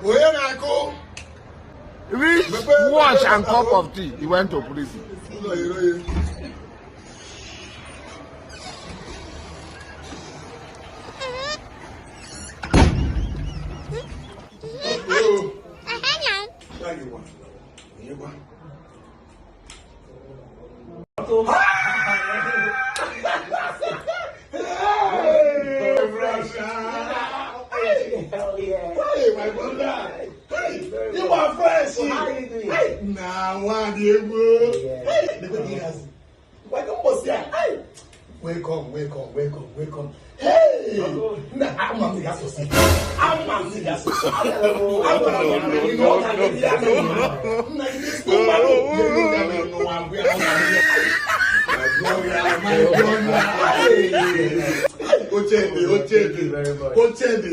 Onye na-akụ? Reach wash and cup of tea. He went to prison. Ụlọ ghere oghe. Oo. Ya gị gwa. Onye gwa? Hey, fresh. Hell yeah. Hey, my brother. Hey, you are fresh. How you doing? Hey, nah, one egwu. Hey, look at this. Why don't you see? Hey, welcome, welcome, welcome, welcome. Hey, nah, I'm a nigga so sick. I'm a nigga so sick. I'm a nigga. No, no, no, no. My brother. Ochende, Ochende, Ochende.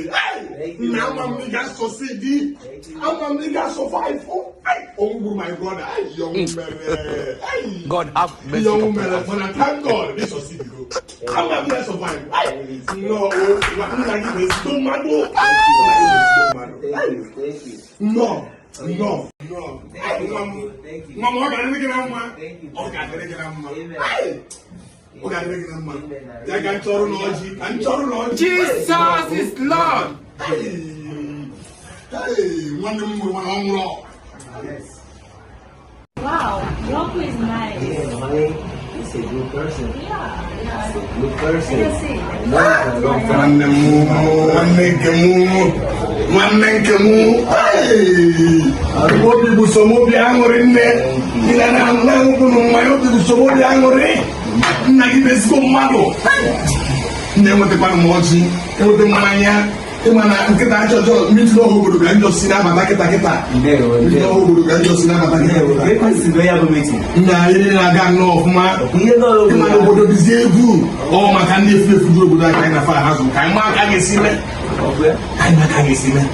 Hey, now I'm nigga succeed. I'm a nigga survive. Hey, oh my brother, hey, young man. Hey, God have mercy young upon man. us. But I thank God, this succeed go. I'm a nigga survive. Hey, no, I'm not giving no man. Thank you, thank you. No, no, no. Thank you, thank you. Mama, ọ ga-adịrị gị na mma. Thank you. Ọ ga-adịrị gị na mma. Amen. Hey, ọ ga-adịrị gị na mma. Ya ka m chọrọ n'ọjị, ka m chọrọ n'ọjị. Jesus is Lord. Hey, hey, nwanne m nwụrụ mana ọ nwụrụ. Yes. Wow, your uncle is nice. Yeah, honey, he's a good person. Yeah, yeah. Good person. I can see. I know him for a long time. Nwanne m, nwanne nke m, nwanne nke m. Hey, obi bụ sọ m obi aṅụrị nne. Ile na aṅụkwụ mmanya obi bụ sọ m obi aṅụrị. Nna gị bụ ezigbo mmadụ. Nne enwetakwana m ọjị, enweta mmanya. Ịma na nkịta achọjọ mmiri n'ọhụ obodo ka njọ si na-abata kịta kịta. Ndewo, Mmiri ndewo. n'ọhụ obodo ka njọ si na-abata kịta Ndewo. kịta. Ka ekwesị bụ ya bụ meeting. Nna anyị niile na-aga nnọọ ọfụma. Ihe nọ Ịma na n'obodo. obodo dịzi egwu ọ maka ndị efu efu juru obodo anyị ka anyị na-afa ha zụ ka anyị maa ka a ga-esi mee Ọ bụ ya? ka anyị maa ka a ga-esi mee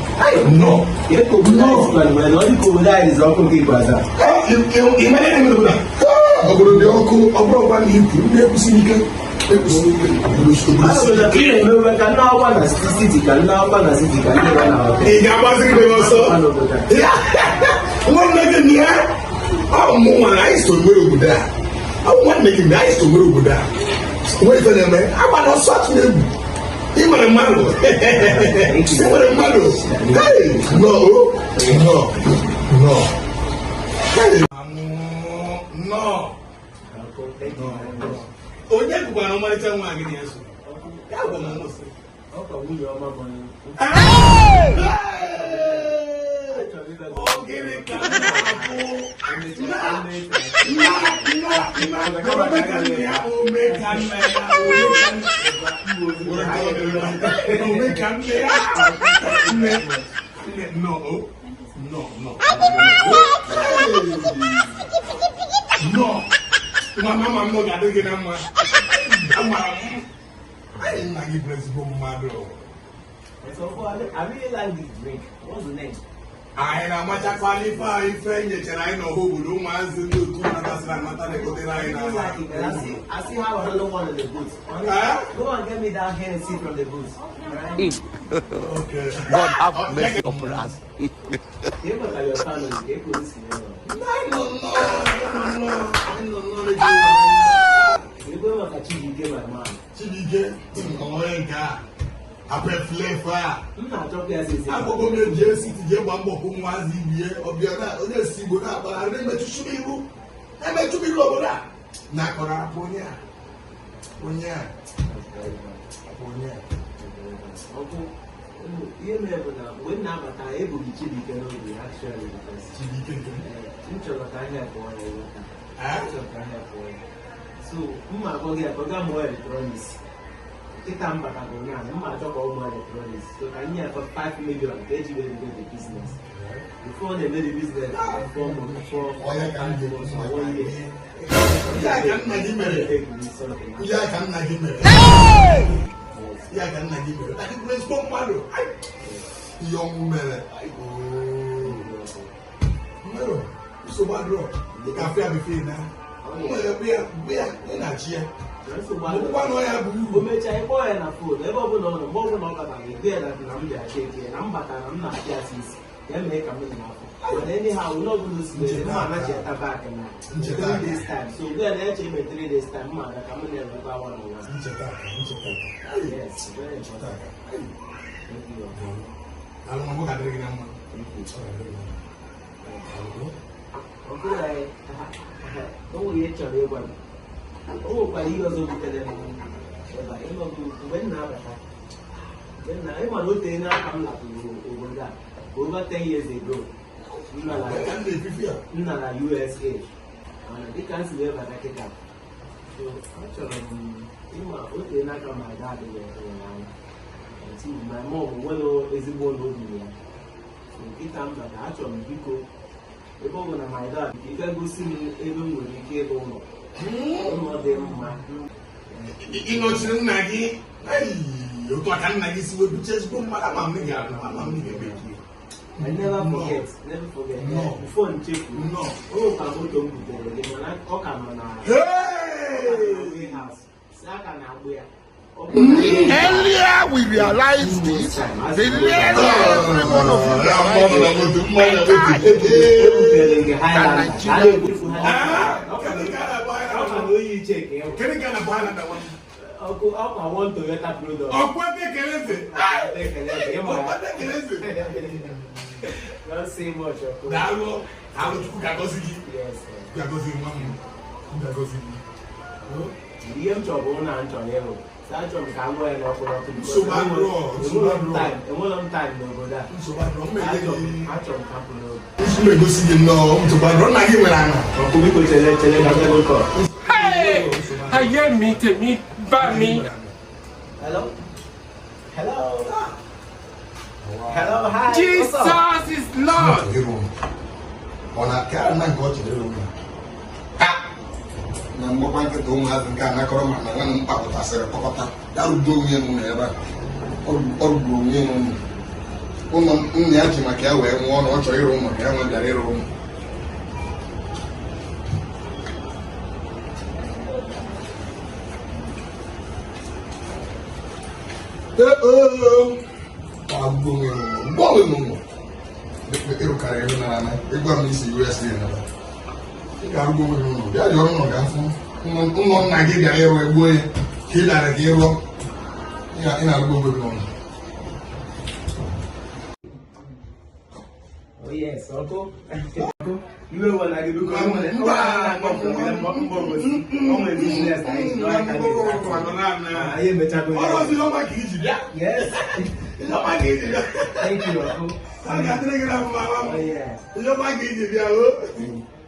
nnọọ Ka eke obodo anyị sikwa na ọ dị ka obodo anyị dịzi ọkụ nke ikpeazụ a. ị mara ihe mere obodo a? Obodo dị ọkụ ọ bụrụ ọgwa na ikwu ndị ekwusiri ike ekwusiri ike obodo A siri obodo ike. ka ị na-emewe ka nne akwụkwọ na city ka nne akwụkwọ na city ka ndị nọ na hotel. Ị ga-agbaziri gị ọsọ. Akwụkwọ n'obodo a. Nwanne gị na ya ọ mụ nwa anyị so nwere obodo a ọ bụ nwanne gị na anyị so nwere obodo a nwere ife na-eme agba na ọsọ atụ egwu ị nwere mmadụ ị nwere mmadụ. Hey, no no no. Hey. No. Thank you very much. Onye bụkwara ọmarịcha nwa gị na-eso ya bụ ọmụmụ sị. Ọ ka nwunye ọma bụ onye. Achọrọ m ịbịa Ọ gịnị ka m na-abụ? So, I really like this drink. What's the name? Anyị na-amachakwala ife a ife nyechara anyị n'ọha obodo ụmụazị ndị otu natasịrị anata na-egotere anyị I really n'ala. like it, man. I see how another one in the booth. Huh? Go and get me that Hennessy from the booth. Right? Okay. God have mercy upon us. You look at your family. They couldn't see you. No, no, no, no, no, no. You go maka Chibuike, my man. Chibuike, onye nke a, apeflefe a. M na-achọkwa ya sisi. Akwụkwọ m eji esi tije gba mbọ ka ụmụazị ibie ọbịa na onye si Igbo na-akpagharị na-emechuchu m iru na-emechu m iru obodo a na-akọrọ apụ onye a onye a apụ onye a. Ọkụ, ihe mere bụ na mgbe m na-abata ebughị Chibuike n'obi actually because Chibuike nke m. m chọrọ ka ahịa pụọ ya ịghọta. Eh? M chọrọ ka ahịa pụọ ya. So mma agwa gị ka ọ gaa mụọ electronics. Kịta m batago na mma achọ ka ọ mụọ electronics. So ka nye ya 5 million ka eji wee bido the business. Before ọ na-eme the business, 4 months, 4 Onye ka m 5 ga-ekwu months, or maka 1 year. gị? Ihe a ka nna gị mere. Ihe a ka nna gị mere. Ihe a ka nna gị mere. Adị bụ ezigbo mmadụ. Ai! Ihe ọnwụ mere. Ai, ooo. Mmadụ, nsogbu adịrọ. Ị ga-afụ ya before ị na. Nwere bụ ya, bụ ya, ị na-achị ya. Nsogbu Ọgwụgwa na ọ ya bụ O uru. mechaa ịkpọ ya na phone ebe ọbụla ọ nọ mgbe ọbụla ọ batara ego ya na m bịara cheke ya na m batara m na-apịa asịsị. Ya mee ka m dị n'afọ. Mana anyhow, ụlọ ọbụla o si wee mma anacheta back na Ncheta. 3 days time. So ugbu a na-eche ime 3 days time, mma aga ka m na-enwekwa one on one. Ncheta aka, ncheta aka. Yes, very Ncheta important. aka. Thank you. Daalụ nwa m, ọ ga-adịrị gị na mma. Thank you. Ọ ga-adịrị gị na mma. Daalụ. Ọkụ anyị, o nwere ihe chọrọ ịgwa m. O nwekwara ihe ọzọ butere m ebe a. Ịnọdụ mgbe m na-abata, mgbe m na ịma na o tee n'aka m lapụrụ obodo a over 10 years ago. M nọ na Ka m na-efifi a. m nọ na USA, mana dịka m si wee bata kịta, so achọrọ m ịma o tee n'aka my dad were anya. Until my mom nwere ezigbo ụlọ obi ya. So kịta m bata, achọrọ m, biko, ebe ọ bụ na my dad, ka ị ga gosi m ebe m nwere ike ịrụ ụlọ, ụlọ dị mma. Ị nọchiri nna gị. Ei, otu aka nna gị si wee buche ezigbo mmadụ, ama m na ị ga-abụ, ama m na ị ga-eme ike. I never forget, never forget. No. Before nchefu, No. o nwekwa moto m butere gị, mana ọ ka nọ na Hey! warehouse. Si aka na-agbụ ya. Ọ bụrụ na Earlier we realize this, the earlier every one of you Ya mmadụ na realize moto, this, mmadụ na moto. ebutere gị Highlander. Nigeria. A na-ebufu Ah, Highlander. kedu ka a na-akpọ Ọ ka Highlander? na oyi iche ka ịhụ. Kedu ka a na-akpọ Highlander nwanne? Ọkụ ọkwa one Toyota product. Ọkwete keleze. Ịma ya. Ọkwete keleze. Don't say much, ọkụ. Daalụ, daalụ, Chukwu ga-agọzi gị. Yes, sir. Chukwu ga-agọzi gị, nwa m. Chukwu ga-agọzi gị. Ihe m chọrọ bụ na m chọrọ ịrụ. So achọrọ m ka m gụọ ya n'ọkụ n'ọkụ because Nsogbu adịrọ, nsogbu enwero m adịrọ. time, enwero m time n'obodo a. Nsogbu adịrọ, m na-enye Achọrọ gị. Achọrọ m ka m pụ n'obi. Nsogbu egosi gị nnọọ, nsogbu adịrọ, nna gị nwere ana. Ọkụ, biko, chere, chere ka m tego call. Hey! Ayé mi, tèmi bá mi. Hello? Hello? Hello, hi. What's up? Jesus is Lord. Ịrụ ụlọ. Ọ na-aka nna nke ọ chọrọ ịrụ ụlọ. Na mgbakwa nkịta ụmụazị nke a nakọrọ, ma na nwanne m kpakọtasịrị kpakọta ya rugbuo onwe ya n'ụlọ ebe a. Ọ rugbuo onwe ya n'ụlọ ụlọ nna ya ji maka ya wee nwụọ, na ọ chọrọ ịrụ ụlọ ka ya nwa bịara ịrụ ụlọ. Ee, ee, ọ rugbuo onwe ya n'ụlọ, rugbuo onwe ya n'ụlọ. Ịrụkarị ego nara ana ịgwa m isi USA nara, ị ga-arụgbo onwe gị ụlọ. Bịa jụọ ụlọ ga afụ ụlọ nna gị bịara ịrụ, egbuo ya ka ị bịara ka ị rụọ. Ị na-arụgbo onwe gị ụlọ. Oh yes, uncle. Iwe wela gị, biko. Mba. Mbọ ngosi. O nwere business anyị ji n'aka gị. Anyị emechago ya. Ọrụ ozi ọma ka iji bịa. Yes. Ihe ọma ka iji bịa. Thank you, uncle. Ọ ga-adịrị gị na mma, nwa m. Oh yeah. Ihe ọma ka iji bịa o.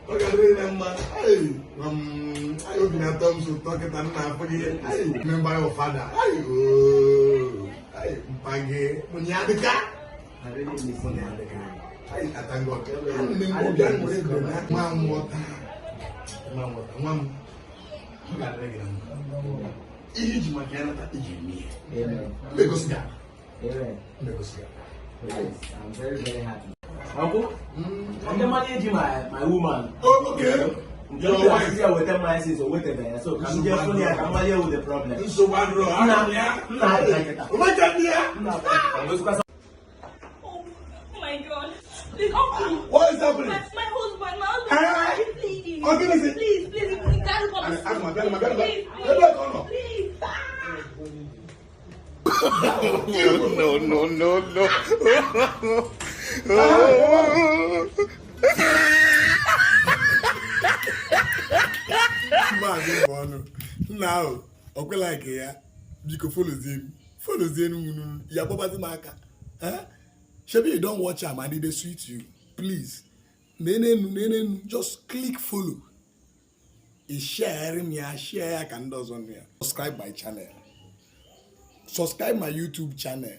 Ọ ga-adịrị gị na mma. Ai, ai, obi na-atọ m so ụtọ kịta m na-afụ gị. Ai, remember your father. Ai, oh. Ai, mpa gị. Mụ ya dịka. I really miss Mụ ya you. dịka. Ai, I thank God. Ana m obi aṅụrị dị na nwa m nghọta. Nwa m nghọta. Nwa m. Ọ ga-adịrị gị na mma. Ihe iji maka ya nata, iji eme ihe. Amen. M egosi gị ala. Amen. M egosi gị ala. Yes, I'm very, very happy. Uncle, ndị mmadụ eji my woman. Oh, okay. Nke m bịara ya weta mmanya since o wetabeghị ya, so ka m jee fụ ya ka m mara ewu the problem. Nsogbu adịrọ. Ana m ya. M na-abịa kịta. Ụbọchị ndị ya. M na-abịa kịta. Ngozikwa. Oh, my God. Please, uncle. What is happening? My husband, my husband. Eh? Please. Oh, give me see. Please, please, you gotta come. Agma, bịa, bịa, bịa. Please, Ebe ka ọ nọ? please. Ah. No, no, no, no. Maazị ọnụ nna ahụ ọkwela nke ya, biko, followzie m, followzie m ya, gbagbazi m aka. Eh? Shebi you don watch am and e dey sweet you. Please, nenenu, nenenu, just click follow. I share m ya, share ya ka ndị ọzọ nụ ya. Subscribe my channel, subscribe my YouTube channel.